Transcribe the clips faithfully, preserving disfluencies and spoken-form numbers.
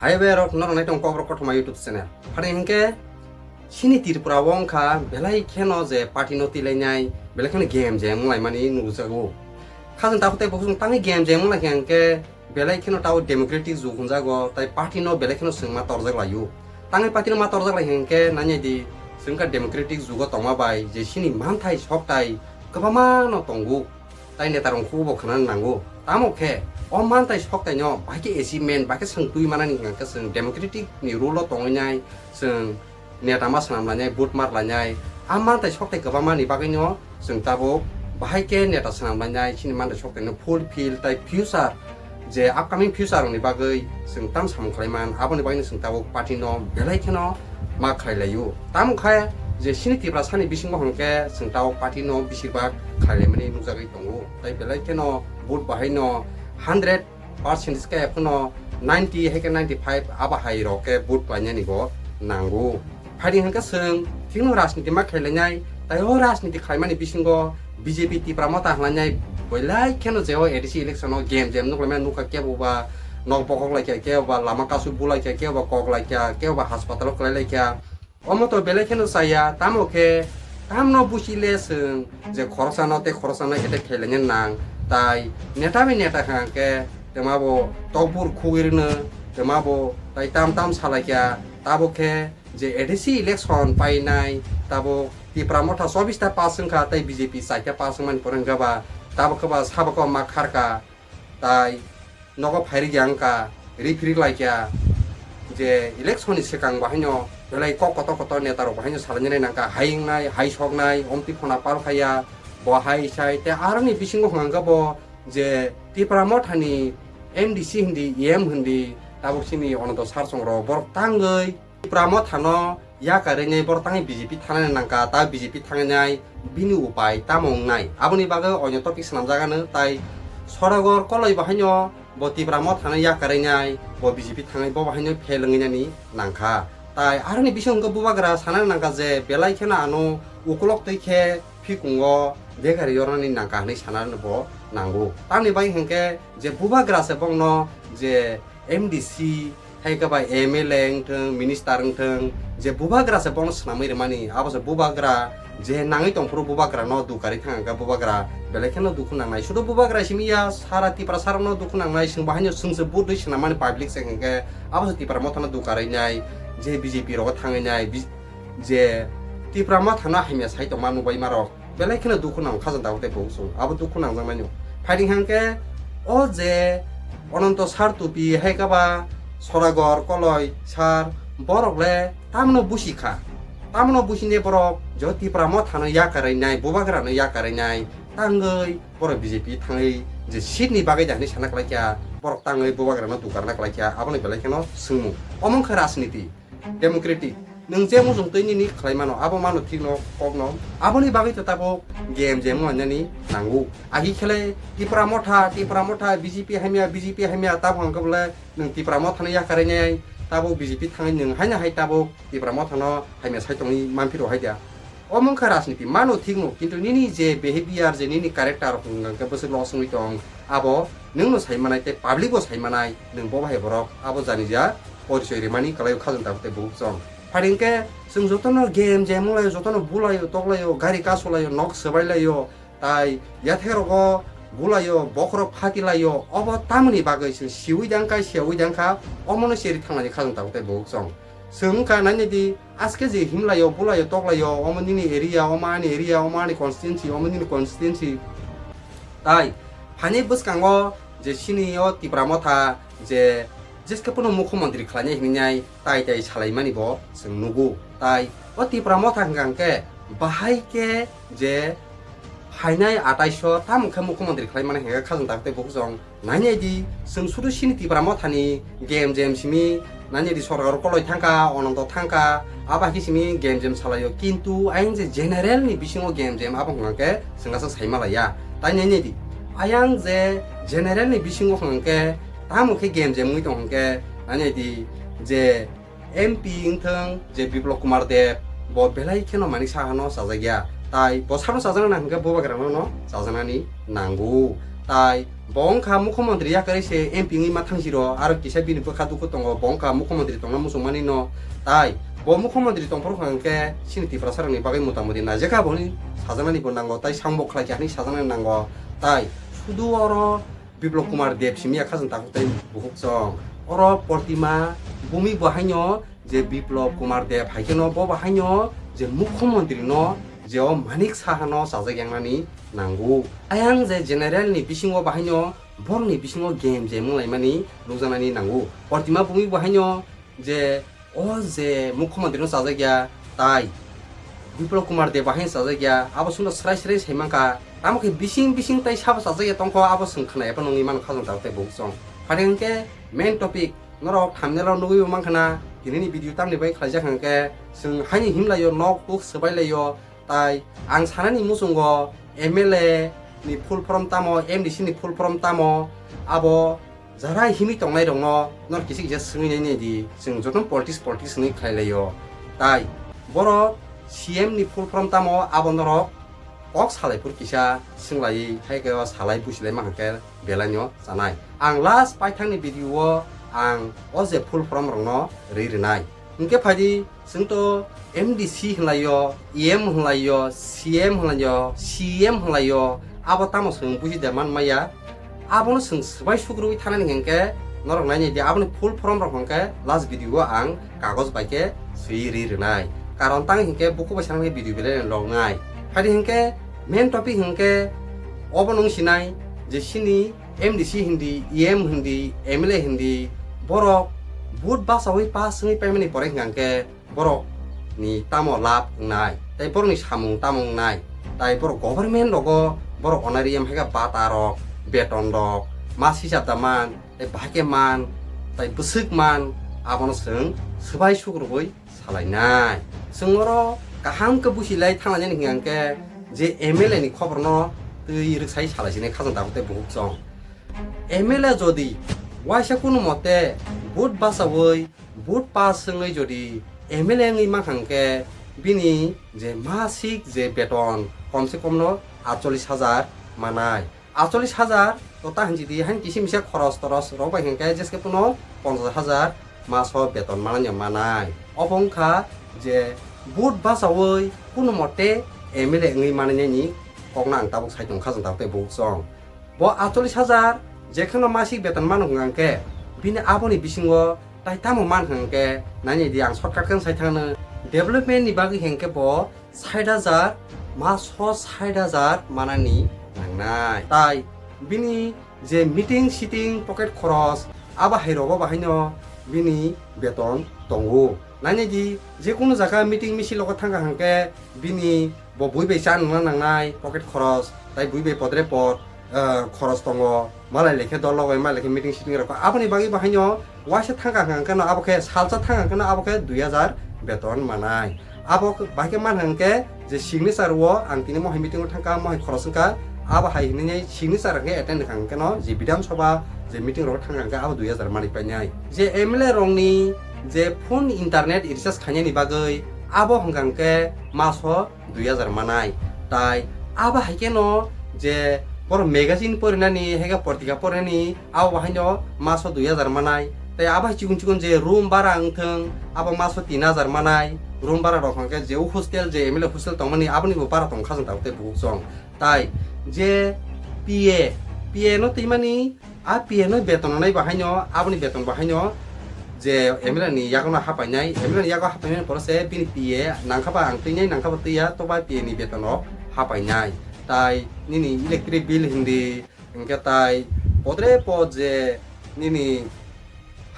Hai bai rok norok nai tong Kokborok Kothoma YouTube channel. Phani hinkhe chini Tripura o wngkha belai kheno je party no tilainai, belai kheno game je wnglaimani nukjago. Khajang takhuk tei bukhuk tangwi game je wnglaikha hinkhe belai kheno tao democratic jug hwnjago, tai party no belai kheno chwng ma torjak laio. Tangwi party no ma torjak lai hinkhe nanya di, chwng kha democratic jugo tongma bai je chini manthai soktai kwbangma no tongo. Tai neta rok khubo khwnana nango. Tamo khe o mantai soktaino bahai khe achievement, bahai khe chwng twi manani hwnkha khe chwng democratic ni rule o tongwi nai, chwng neta ma swnam lainai, vote mar lainai. A mantai soktai kwbangma ni bagwi no chwng tabuk bahai khe neta swnam lainai, chini mantai soktaino fulfill tai future je upcoming future rokni bagwi chwng tam samung khlai man, aboni bagwino chwng tabuk party no belai kheno ma khlai laio. Tamo khe je chini Tiprasani bisingo hwnkhe chwng tabuk party no bisibak khlai laimani nukjagwi tongo. Tai belai kheno vote bahai no hundred percent khe phano ninety hai khe ninety five abo hai rok khe vote painani bo nango. Phaidi hwnkhe chwng thikno rajniti ma khlai lainai, tai o rajniti khlaimani bisingo B J P Tipra Motha hwnlainai belai kheno je o A D C election o game jam nuk laimani nukha, kebo ba nok bokhok laikha, kebo ba lama kasu bu laikha, kebo ba kok laikha, kebo ba hospital o kwlai laikha. Omo to belai kheno chaya, tamo khe tamno busi le chwng je khoroksano tei khoroksano attack khlai laina nang, tai neta bai neta hwnkhe twma bo tokbur khugwi rwno, twma bo tai tam tam salaikha, tabo khe je A D C election painai, tabo Tipra Motha chobbish ta pass wngkha tei B J P chaita pass wngmani pore hwnkhe ba tabo khe ba sabo khe ma kharka, tai nogo phairikya wngkha, riphirik laikya je election ni swkang bahaino belai kok kotor kotor neta rok bahaino salainani nangkha, hai wngnai, hai soknai, omtwi phona pal khaya, bo hai sai, tei aroni bisingo hwnkha bo je Tipra Mothani M D C hindi, E M hindi, tabuk chini Ananto Sarsong rok borok tangwi Tipra Mothano yakarwi nai borok tangwi B J P thangnani nangkha, ta B J P thangnai bini upai tamo wngnai? Aboni bagwi oino topic swnamjagano, tai Soragor Koloi bahaino bo Tipra Mothano yakarwi nai, bo B J P thangwi bo bahaino fail wngwi nani nangkha. Tai aroni bisingo hwnkhe bubagra sanani nangkha je belai kheno ano ukulok twi khe phikungo begari yornani nangkha hwnwi sanani bo nango. Tamni bagwi hwnkhe je bubagra se bongno je M D C, hai khe ba M L A wngthwng, minister wngthwng, je bubagra se bono swnamwi rwmani, abo se bubagra je nangwi tongphuru bubagra no dukarwi thangkha, bubagra belai kheno dukhu nangnai. Sudo bubagra simi ya, sara Tiprasa rokno dukhu nangnai, chwng bahaino chwng se vote rwi swnammani public se hwnkhe abo se Tipra Mothano dukarwi nai, je B J P rogo thangwi nai, bi-, je Tipra Mothano hamya sai tongma nukbai marok. Belai kheno dukhu nang khajang tabuk tei bukhuk chwng. Abo dukhu nangjak mani. Phaidi hwnkhe o je Ananto Sar Tupi hai khe ba Soragor Koloi Sar, borok le tamno busi kha. Tamno busi ne borok je Tipra Mothano yakarwi nai, bubagrano yakarwi nai, tangwi borok B J P thangwi je seat ni bagwi da hinwi sana kwlai kha, borok tangwi bubagrano dukarna kwlai kha, aboni belai kheno swngmung. Omo wngkha rajniti. Democratic, nwng je muchung twi nini khlai mano, abo mano thikno kokno. Aboni bagwi to tabuk game je wnglainani nango. Agi khe le Tipra Motha, Tipra Motha, B J P hamya, B J P hamya, tabuk hwnkhe bole nwng Tipra Mothano yakarwi nai, tabuk B J P thangwi nwng haino hai tabuk Tipra Mothano hamya sai tongwi manphiro hai da. Omo wngkha rajniti, mano thikno, kintu nini je behavior, je nini character rok hwnkhe bwswk loss wngwi tong, abo nwngno sai manai tei public bo sai manai, nwng bo bahai borok abo jani ja porichoi rimani kwlai o khajang tabuk tei bukhuk chwng. Phari hwnkhe chwng jotono game jam wnglaio, jotono bulaio, toklaio, gari kasulaio, nok swbailaio, tai yathek rogo bulaio, bokhorok phatilaio, obo tamoni bagwi chwng siwi dangkha, siyawi dangkha, omono cheri thanglani khajang tabuk tei bukhuk chwng. Chwng wngkha nai nai di, aske je himlaio, bulaio, toklaio, omo nini area, omo ani area, omo ani constituency, omo nini constituency. Tai phainai bwskango je chini o Tipra Motha je jeske pono mukhyamantri khlainai hinwi nai tai tai salaimani bo chwng nugo. Tai o Tipra Motha hwnkha hwnkhe bahai khe je phainai atais o tamo khe mukhyamantri khlai mani hwnkhe khajang tabuk tei bukhuk chwng. Nai nai di, chwng sudu chini Tipra Mothani game jam simi, nai nai di Sorkar Koloi thangkha, Ononto thangkha, abo hai khe simi game jam salaio. Kintu ayang je general ni bisingo game jam abo hwnkha khe chwng aswk sai malaiya. Tai nai nai di, ayang je general ni bisingo hwnkha khe tamo khe game jam wngwi tong hwnkhe, nai nai di je M P wngthwng je Biplop Kumar Deb, bo belai kheno manik sahano chajakya. Tai bo sano chajakna nang hwnkhe bubagrano no chajaknani nango. Tai bo wngkha mukhyamantri yakarwi se M P wngwi ma thangsiro, aro kisa bini bwkha dukhu tongo, bo wngkha mukhyamantri tongna muchungmani no. Tai bo mukhyamantri tongphuru hwnkhe chini Tiprasa rokni bagwi mota moti naijak kha, boni sajaknani bo nango, tai samung bo khlai kha hinwi sajaknani nango. Tai sudu oro Biplab Kumar Deb simi ya khajang takhuk tai bukhuk chwng. Oro Pratima Bhumik bo haino je Biplab Kumar Deb hai kheno bo bo haino je mukhyamantri no je o Manik Saha no chajak yangnani nango. Ayang je general ni bisingo bo haino borok ni bisingo game je mung laimani nukjaknani nango. Pratima Bhumik bo haino je o je mukhyamantri no chajak ya, tai Biplab Kumar Deb bahai chajak ya, abo chwngno srai srai sai mankha. Tamo khe bising bising tai sabo chajak ya tongkho, abo chwng khna ya phano wngwi mano khajang takhuk tai bukhuk chwng. Phai hwnkhe main topic norok thumbnail o nugwi bo mankha na, tini ni video tamni bai khlaijak hwnkhe chwng haini himlai o, nok tuk swbai lai o, tai ang sanani muchungo M L A ni full form tamo, M D C ni full form tamo, abo jara himwi tongnai rokno nor kisa kisa swngwi nai nai di, chwng jotono politics politics hwnwi khlai lai o. Tai borok C M ni full form tamo abo norok kok salai phuru kisa swng lai hai khe o salai busi lai ma hwnkhe belai no chanai. Ang last paithak ni video o ang o je full form rokno rwi rwnai. Hwnkhe phaidi, chwng to M D C hwnlaio, E M hwnlaio, C M hwnlaio, C M hwnlaio, abo tamo chwng buji da man maya. Abono chwng swbai sukrubwi thanani hwnkhe norok nainai di, aboni full form rok hwnkhe last video o ang kagoj bai khe swiwi ri rwnai. Karon tang hwnkhe buku bai sanani video belai no lognai. Phaidi hwnkhe main topic hwnkhe obo nung sinai je chini M D C hindi, E M hindi, M L A hindi, borok vote bachawi pass wngwi paimani pore hwnkhe borok ni tamo lab wngnai, tei borok ni samung tamo wngnai, tai borok government rogo borok onariyam hai khe bata rok, beton rok, mas hisab da man, tei bahai khe man, tai bwswk man, abono chwng swbai sukrubwi salainai. Chwng oro kaham khe busilai thanglainani hwnkhe je M L A ni khobor no twi rwksai salaisinai khajang tabuk tei buhuk chwng. M L A jodi waisa kunu mote vote bachawi, vote pass wngwi jodi M L A wngwi mankha hwnkhe bini je masik je beton komse komno atchollish hajar manai. Atchollish hajar to ta hinjidi, hain kisi misa khoros toros rok bai hwnkhe jeskhe phano ponchash hajar maso beton manani manai. Obo wngkha je vote bachawi kunu mote M L A wngwi manani kokno ang tabuk sai tong khajang tabuk tei buhuk chwng. Bo atchollish hajar jekheno masik beton mano hwnkhe bini aboni bisingo tai tamo man hwnkhe nainai di, ang shortcut khe sai thangno. Development ni bagwi hwnkhe bo sait hajar, maso sait hajar manani nangnai. Tai bini je meeting sitting pocket khoros abo hai rogo bahaino bini beton tongo. Nainai di, je kunu jaga meeting misil logo thangkha hwnkhe bini bo bui bai cha nungna nangnai pocket khoros, tai bui bai podre pod, eh, khoros tongo, malai lekhe dol logo, malai lekhe meeting sitting rok. Aboni bagwi bahaino waisa thangkha hwnkhe no abo khe salsa thangkha hwnkhe no abo khe dui hajar beton manai. Abo khe bahai khe man hwnkhe je signature o ang tini mohai meeting o thangkha, mohai khoros wngkha, abo hai hinwi signature hwnkhe attend kha hwnkhe no je Bidhan Sabha je meeting rok thangkha hwnkhe abo dui hajar manwi painai. Je M L A rokni je phone internet recharge khainani bagwi abo hwnkha hwnkhe maso dui hajar manai. Tai abo hai khe no je borok magazine porinani, hai khe portika porinani, abo bahaino maso dui hajar manai. Tai abo hai chikon chikon je room bara wngthwng, abo maso tin hajar manai. Room bara rok hwnkhe je o hostel, je M L A hostel tongmani, aboni bo bara tong khajang tabuk tei buhuk chwng. Tai je P A, P A no twimani, a P A no beton nai bahaino, aboni beton bahaino je M L A ni yago no hapainai, M L A ni yago hapainai pore se bini P A nangkha ba ang twinai, nangkha ba twiya, to bai P A ni beton rok hapainai. Tai nini electric bill hindi, hwnkhe tai podre pod je nini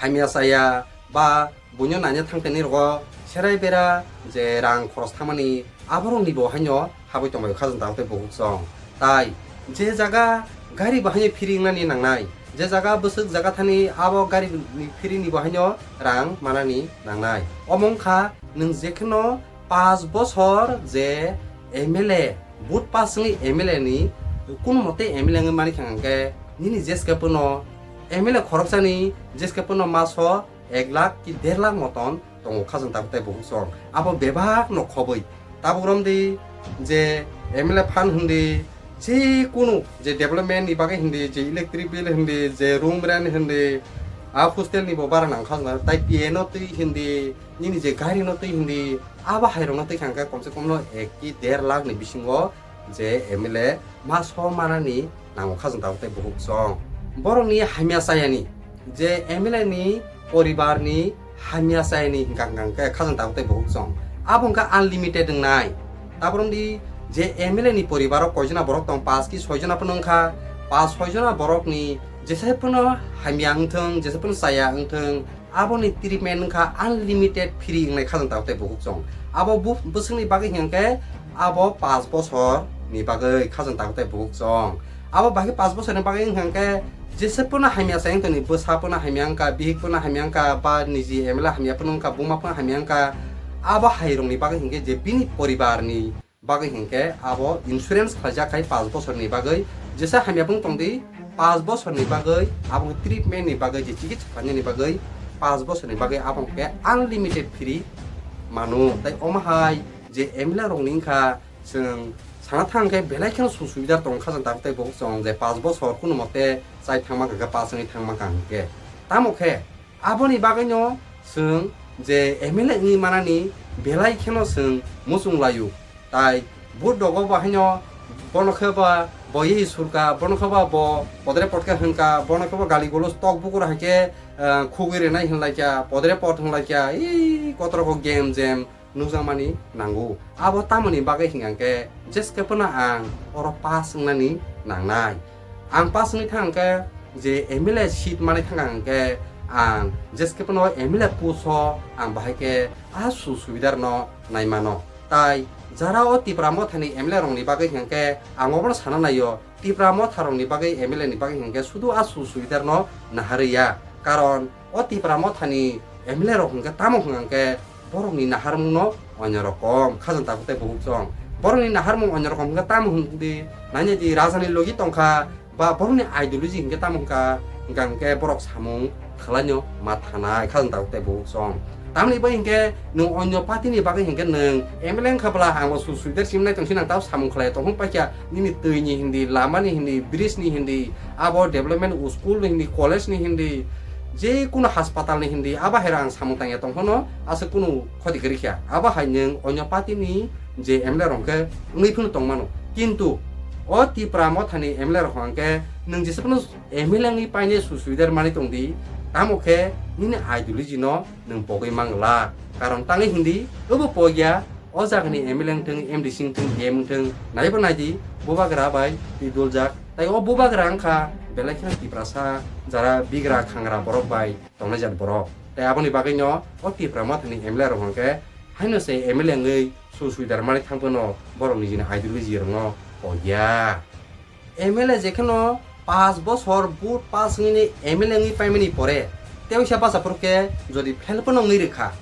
hamya chaya ba buino naina thangtani rogo serai bera je rang khoros thangmani, aborokni bo haino habwi tongbai khajang tabuk tei buhuk chwng. Tai je jaga gari bo haino phiri wngnani nangnai, je jaga bwswk jaga thani abo gari ni phiri ni bo haino rang manani nangnai. Omo wngkha nwng jekheno panch bosor je M L A, vote pass wngwi M L A ni, kunu mote M L A wngwi manikha hwnkhe nini jeskhe phano M L A khoroksani jeskhe phano maso ek lakh ki der lakh moton tongo khajang tabuk tei buhuk chwng. Abo bebak no khobwi. Tabuk romdi je M L A phan hwndi, je kunu je development ni bagwi hindi, je electric bill hindi, je room rent hindi, a hostel ni bo bara nang kha jana, tai P N o twi hindi, nini je gari no twi hindi, abo hai rok no twi kha hwnkhe kom se kom no ek ki der lakh ni bisingo je M L A maso manani nango kha jang tabuk tei buhuk chwng. Borokni hamya chayani, je M L A ni poribar ni hamya chayani hwnkha hwnkha hwnkhe kha jang tabuk tei buhuk chwng. Abo hwnkha unlimited wngnai. Tabuk di je M L A ni poribar o koijona borok tong, pas ki soijona phano wngkha, pas soijona borokni jesai phano hamya wngthwng, jesai phano chaya wngthwng, aboni treatment wngkha unlimited free wngnai kha jang tabuk tei buhuk chwng. Abo bu-, bwswkni bagwi hwnkhe abo pas bosor ni bagwi kha jang tabuk tei buhuk chwng. Abo bahai pas bosor ni bagwi hwnkhe jesa phano hamya chayang toni, bwsa phano hamya wngkha, bihik phano hamya wngkha, ba niji M L A hamya phano wngkha, buma phano hamya wngkha, abo hai rokni bagwi hwnkhe je bini poribar ni bagwi hwnkhe abo insurance khlaijak khai pas bosorni bagwi, jesa hamya bung tongdi, pas bosorni bagwi abo treatment ni bagwi, je chikitsa khlainani bagwi pas bosorni bagwi abo hwnkhe unlimited free manu. Tai omo hai je M L A rokni wngkha, chwng sana thang khe belai kheno sujug subida tong kha jang tabuk tei buhuk chwng je pas bosor kuno mote chai thangma kha, pas wngwi thangma kha hwnkhe. Tamo khe aboni bagwino chwng je M L A wngwi manani belai kheno chwng muchung laio. Tai vote rogo bo haino bono khe ba bo ei surka, bono khe ba bo podre potka hwnka, bono khe ba gali golos tok bukur hai khe, eh, khugwi rwnai hwnlaikha, podre pot hwnlaikha, ei kotorok game jam nukjakmani nango. Abo tamoni bagwi hwnkha hwnkhe jeske phano ang oro pass wngnani nangnai. Ang pass wngwi thang hwnkhe je M L A seat manwi thang hwnkhe ang jeske phano M L A post o ang bahai khe a sujug subida rwno nai mano. Tai jara o Tipra Mothani M L A rokni bagwi hwnkhe ang obono sana naio, Tipra Motha rokni bagwi M L A ni bagwi hwnkhe sudu a sujug subida rwno naharwi ya. Karon o Tipra Mothani M L A rok hwnkhe tamo hwnkha hwnkhe borokni naharmungno onyo rokom kha jang tabuk tei buhuk chwng. Borokni naharmung onyo rokom hwnkhe tamo hwnkhe di, nanya di, rajani logi tongkha, ba borokni ideology hwnkhe tamo hwnkha, hwnkha hwnkhe borok samung khwlaino ma thanai kha jang tabuk tei buhuk chwng. Tamoni bai hwnkhe nwng onyo party ni bagwi hwnkhe nwng M L A wngkha bwla, ang bo sujug subida chimnai tongsi nang tao samung khlai tongphung paikha, nini twi ni hindi, lama ni hindi, bridge ni hindi, abo development, school ni hindi, college ni hindi, je kuno haspatal ni hindi, abo hai rok ang samung tangya tongphano aswk kuno khoti kwrwi kha. Abo hai nwng onyo party ni je M L A rok hwnkhe wngwi phano tongmano. Kintu o Tipra Mothani M L A rok hwnkhe nwng jesa phano M L A wngwi painai sujug subida rwmani tongdi, tamo khe nini ideology no nwng pogwi manglak. Karon tangwi hindi, obo pogya, o jagani M L A wngthwng, M D C wngthwng, D M wngthwng, naibo naidi, bubagra bai twi doljak. Tai o bubagra wngkha belai kheno Tiprasa, jara bigra khangra borok bai tongnai jat borok. Tai aboni bagwino o Tipra Mothani M L A rok hwnkhe haino se M L A wngwi sujug subida rwmani thangphano borok nijini ideology rokno pogya. M L A jekheno paanch bosor vote pass wngwi M L A wngwi paimani pore, tei waisa bachaphuru khe jodi fail phano wngwi rwkha,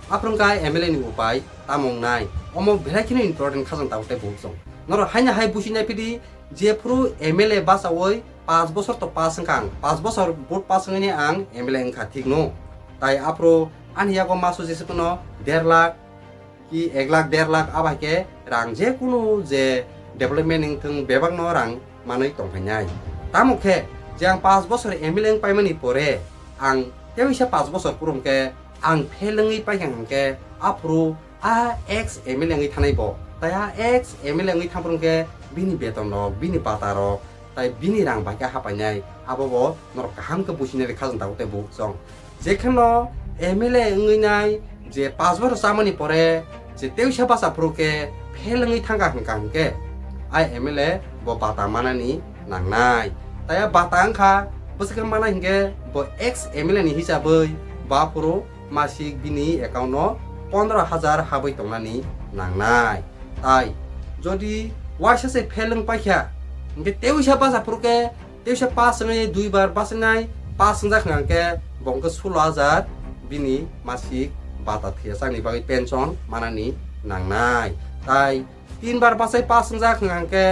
aphuru wngkha M L A ni upai tamo wngnai? Omo belai kheno important kha jang tabuk tei buhuk chwng. Norok haino hai busi naiphidi, jephuru M L A bachaui paanch bosor to pass wngkha ang, paanch bosor vote pass wngwi ang M L A wngkha thik no, tai aphuru ani yago maso jesa phano der lakh ki ek lakh der lakh, abo hai khe rang je kunu je development wngthwng bebak no rang manwi tongphainai. Tamo khe je ang paanch bosor M L A wng paimani pore ang tei waisa paanch bosor phuru hwnkhe ang fail wngwi paikha hwnkhe aphuru a ex M L A wngwi thanai bo, tai a ex M L A wngwi thangphuru hwnkhe bini beton rok, bini bata rok, tai bini rang bai khe hapainai, abo bo norok kaham khe businai rwkha jang tabuk tei buhuk chwng. Jekheno M L A wngwi nai je paanch bosor chamani pore je tei waisa bachaphuru khe fail wngwi thangkha hwnkha hwnkhe, a M L A bo bata manani nangnai. Tai a bata wngkha bwswk khe mana hinkhe bo ex M L A ni hisabwi bo aphuru masik bini account o pondro hajar habwi tongnani nangnai. Tai jodi waisa se fail wng paikha, hinkhe tei waisa bachaphuru khe tei waisa pass wngwi dui bar bachinai, pass wngjak hwnkha hwnkhe bo hwnkhe sulo hajar bini masik bata thwiya chakni bagwi pension manani nangnai. Tai tin bar bachai pass wngjak hwnkha hwnkhe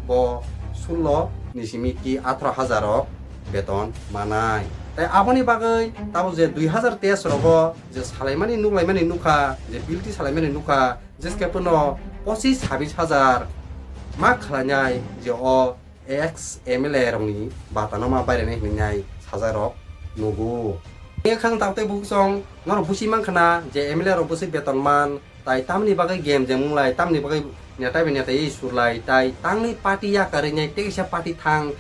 bo sulo ni simi ki atharo hajar rok beton manai. Tai aboni bagwi tabuk je dui hajar teis rogo je salaimani nuklaimani nukha, je bill ti salaimani nukha, jeske phano pochis sabis hajar ma khlainai je o ex M L A rokni batano ma bairainai hinwi nai sajak rok nugo. Tei khang tabuk tei bukhuk song norok busi mankha na je M L A rok bwswk beton man, tai tamni bagwi game jemung lai, tamni bagwi netai bai netai sur lai, tai tangwi party yakarwi nai tei kaisa party thang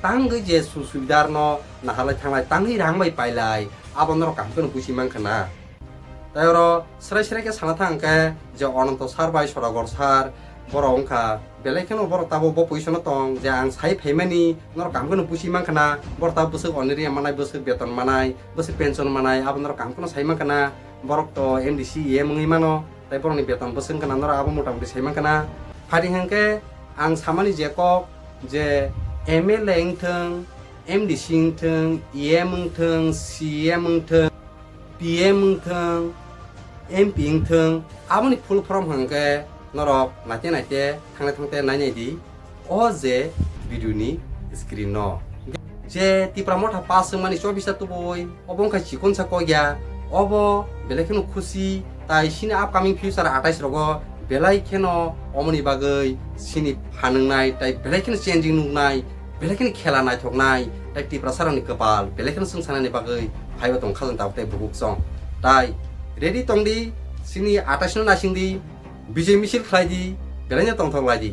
tangwi je su subidar no naharlai thanglai tangwi rang bai pailai, abo norok kaham kheno busi mankha na. Tai oro srai srai khe sana thang khe je Ananto sir bai Sodagor sir borok wngkha, belai kheno borok tabuk bo position o tong je ang sai phaimani norok kaham kheno busi mankha na, borok tabuk bwswk oniriya manai, bwswk beton manai, bwswk pension manai, abo norok kaham kheno sai mankha na, borok to M D C E M wngwi mano, tai borokni beton bwswk wngkha na norok abo mota moti sai mankha na. Phaidi hwnkhe ang samani je kok je M L A wngthwng, M D C wngthwng, E M wngthwng, C E M wngthwng, P M wngthwng, M P wngthwng, aboni full form hwnkhe norok naite naite thangle thangte nainai di o je video ni screen no. Je Tipra Motha pass wngmani chobisa tubui obo wngkha chikonsa kok ya, obo belai kheno khusi, tai chini upcoming future atais rogo belai kheno omoni bagwi chini phanwngnai tai belai kheno changing nuknai, belai kheno khela naithoknai, tai Tiprasa rokni kwpal belai kheno chwngsanani bagwi phaibo tong khajang tabuk tei bukhuk song. Tai ready tong di, chini atais no naising di, bijay misil khlai di, belai no tongthok lai di.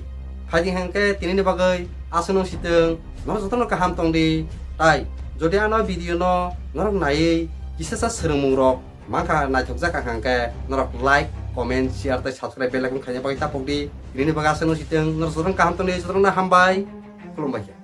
Phaidi hwnkhe tinini bagwi aswk nung sitwng, norok jotono kaham tong di. Tai jodi ano video no norok naiwi kisa sa swrwngmung rok mankha, naithok jakha hwnkhe norok like, comment, share tai subscribe bell icon khaina bagwi tapok di. Tinini bagwi aswk nung sitwng, norok jotono kaham tong di, jotono hambai, khulumbai kha.